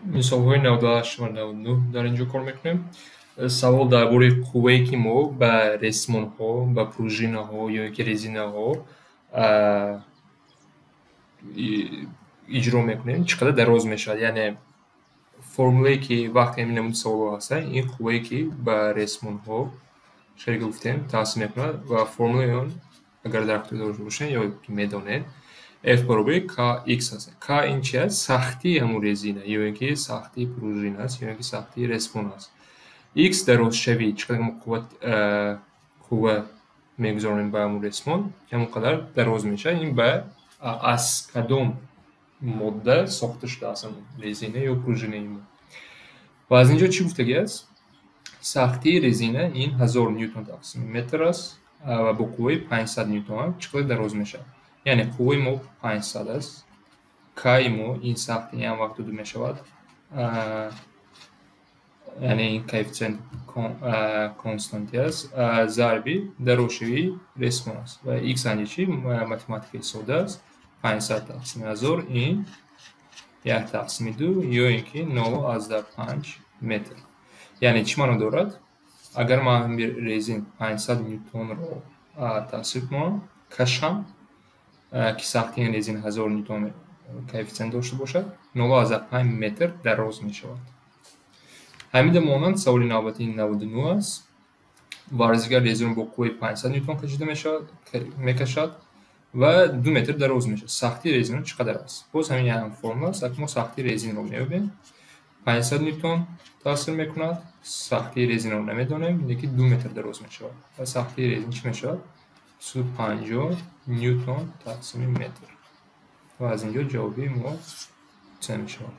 Мисолҳои 98 ва 99 дар ин ҷо кор мекунем. Савол дар бораи қуввае, ки мо ба ресмонҳо, ба пружинаҳо ё ин ки резинаҳо иҷро мекунем, чӣ қадар дароз мешавад. Яъне формулае, ки вақте ҳамин намуди саволҳо ҳастанд, ин қуввае, ки ба ресмонҳо, хеле гуфтем, таъсир мекунад ва формулаи он, агар дар хотир дошта бошед ё ки медонед, F баробари Kx аст. K ин чи аст? Сахтии ҳамун резина ё ин ки сахтии пружина аст, ё ин ки сахтии ресмон аст. X дарозшавӣ, чӣ қадар мо қувва мегузаронем ба ҳамун ресмон, ҳамон қадар дароз мешавад. Ин ба аз кадом модда сохта шудааст ҳамун резина ё пружинаи мо. Ва аз ин ҷо чӣ гуфтагӣ аст? Сахтии резина ин 1000 ньютон тақсими метр аст ва бо қувваи 500 ньютон чӣ қадар дароз мешавад. Яъне қувваи мо 500 аст, К-и мо ин сахти ҳам вақт дода мешавад, яъне ин коэффициент константи аст, зарби дарозшавии ресмон аст. Ва x анҷи чи? Математикаи сода аст. 500 тақсими 1000 ин як тақсими ду ё ин ки 0,5 метр. Яъне чӣ маъно дорад? Агар ман ҳамин резин 500 ньютонро таъсир кунам, кашам, ки сахтии ин резин 1000 ньютон коэффициент дошта бошад, 0,5 метр дароз мешавад. Ҳамин монанд саволи навбатии 99 аст. Варзишгар резинро бо қувваи 500 ньютон кашида мешавад, мекашад ва 2 метр дароз мешавад. Сахтии резинро чӣ қадар аст? Боз ҳамин ям формула аст. Акнун мо сахтии резинро меёбем. 500 ньютон таъсир мекунад, сахтии резинро намедонем, лекин 2 метр дароз мешавад. Ва сахтии резин чӣ мешавад? 250 ньютон тақсими метр. Ва аз ин ҷо ҷавоби мо чӣ мешавад?